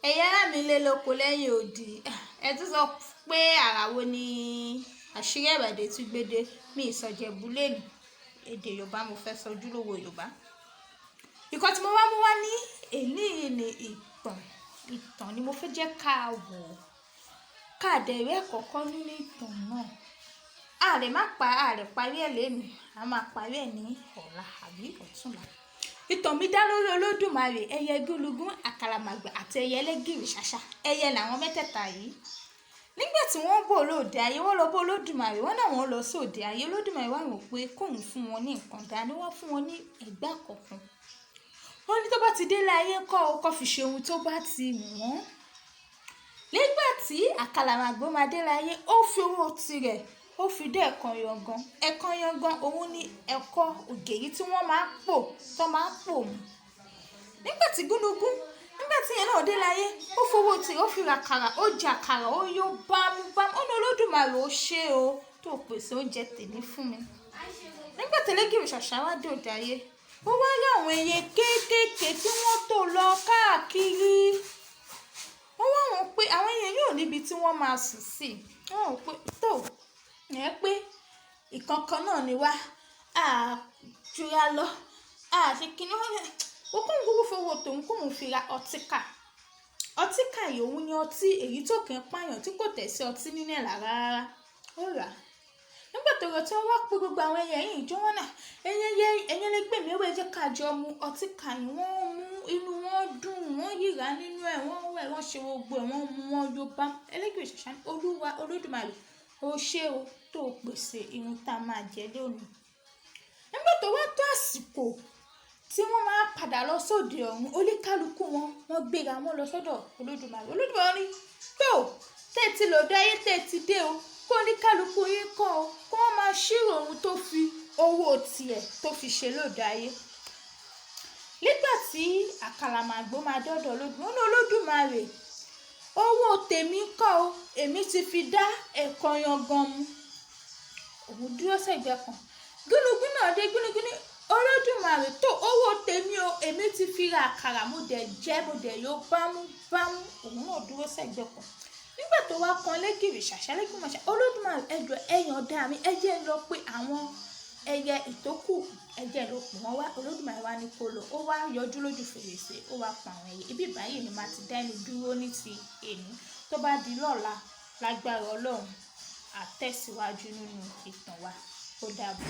Ẹ̀yin ará mi lé lóko lẹ́yìn odi. Ẹ tún sọ pé àrà wo ni àṣírí ẹ̀wà èdè tún gbé dé. Mi ì sọ Ìjẹ̀bú lénìí. Èdè Yorùbá mo fẹ́ sọ, ojúlówó Yorùbá. Ìkan tí mo wá mú wá ní èní yìí ni ìtàn. Ìtàn ni mo fẹ́ jẹ́ ká wò. Ká dẹ̀ rí ẹ̀kọ́ kọ́ nínú ìtàn náà. A lè má pa, a lè parí ẹ̀ lénìí. A máa parí ẹ̀ ní ọ̀la àbí ọ̀túnla. Ìtàn mi dá lórí Olódùmarè, ẹyẹ gúlugún, àkàlàmàgbà àti ẹyẹ ẹlẹ́gìrì ṣàṣà. Ẹyẹ làwọn mẹ́tẹ̀ẹ̀ta yìí. Nígbà tí wọ́n ń bọ̀ lóde ayé, wọ́n lọ bá Olódùmarè, wọ́n náà wọ́n lọ sóde ayé. Olódùmarè wá wò pé kóun fún wọn ní nǹkan dání, wọ́n fún wọn ní ẹ̀gbà kọ̀ọ̀kan. Wọ́n ní tó bá ti dé ilé ayé kọ́ o, kó fi ṣe ohun tó bá ti wù wọ́n. Nígbà tí àkàlàmàgbò máa dé ilé ayé, ó fi owó tirẹ̀, ó fi dé ẹ̀kan yangan. Ẹ̀kan yangan, òun ni ẹ̀kọ ògèyí tí wọ́n máa ń pò, tó máa ń pò mú. Nígbà tí gúnugún, nígbà tí ìyẹn náà dé ilé ayé, ó fowó tirẹ̀, ó fi ra àkàrà, ó jẹ àkàrà, ó yó bámúbámú. Ó ní Olódùmarè ó ṣe o, tó pèsè oúnjẹ tèmi fún mi. Nígbà tí ẹlẹ́gìrì ṣàṣà wá dé òde ayé, ó wá rí àwọn ẹyẹ kéékèèké tí wọ́n tò lọ káàkiri. Wọ́n wá wọ́n pé àwọn ẹyẹ yóò níbi tí wọ́n máa sùn sí. Wọ́n wò pé tó, ẹ pé ìkankan náà ni wá, a jura lọ, a ṣe kíni. Wọ́n ní ó kóhun kúkú fowó tòun kóhun fi ra ọtíkà. Ọtíkà yìí òun ni ọtí èyí tó kì í pààyàn tí kò tẹ̀ sí ọtí nínú ẹ̀ rárá. Ó rà á. Nígbà tó rọ̀ tí wọ́n wá pé gbogbo àwọn ẹyẹ yìí jó wọ́n náà. Ẹyẹ ẹyẹ ẹlẹgbẹ́ mi ẹ jẹ́ ká jọ mu ọtíkà yìí. Wọ́n mú inú wọn dùn, wọ́n yíra nínú ẹ̀, wọ́n wẹ̀, wọ́n ṣe gbogbo ẹ̀, wọ́n mú wọn yó bá. Ẹlẹ́gìrì ṣàṣà ní Olúwa Olódùmarè ó ṣe o tó pèsè ohun tá a máa jẹ lónìí. Nígbà tó wá tó àsìkò tí wọ́n máa padà lọ sóde ọ̀run, oníkálukú wọn, wọ́n gbéra wọn lọ sọ́dọ̀ Olódùmarè. Olódùmarè ní tó tẹ́tí lòdì ayé tẹ́tí dé o, kó oníkálukú yín kọ́ o, kó wọ́n máa ṣírò ohun tó fi owó tiẹ̀ tó fi ṣe lóde ayé. Nígbà tí àkàlàmàgbò máa dọ́dọ̀ Olódùmarè, ó ní Olódùmarè, owó tèmi kọ́ o, èmi ti fi dá ẹ̀kọ yangan mu. Òun dúró sẹ́gbẹ̀ẹ́ kan. Gúnugún náà dé, gúnugún ní Olódùmarè tó owó tèmi o, èmi ti fi ra àkàrà, mo dẹ̀ jẹ, mo dẹ̀ yó bámú bámú. Òun náà dúró sẹ́gbẹ̀ẹ́ kan. Nígbà tó wá kan ẹlẹ́gìrì ṣàṣà, ẹlẹ́gìrì ṣàṣà, Olódùmarè ẹ jọ̀ọ́ ẹ yọ̀ǹda mi, ẹ jẹ́ n lọ pé àwọn ẹyẹ ìtókù, ẹ jẹ́ lọ pè wọ́n wá. Olódùmarè wá ní kó lọ. Ó wá yọjú lójú fèrèsé, ó wá pa àwọn ẹyẹ. Ibi báyìí ni màá ti dá ẹnu dúró ní ti èní. Tó bá di lọ́la, lágbára Ọlọ́run, a tẹ̀síwájú nínú ìtàn wa. Ó dàbọ̀.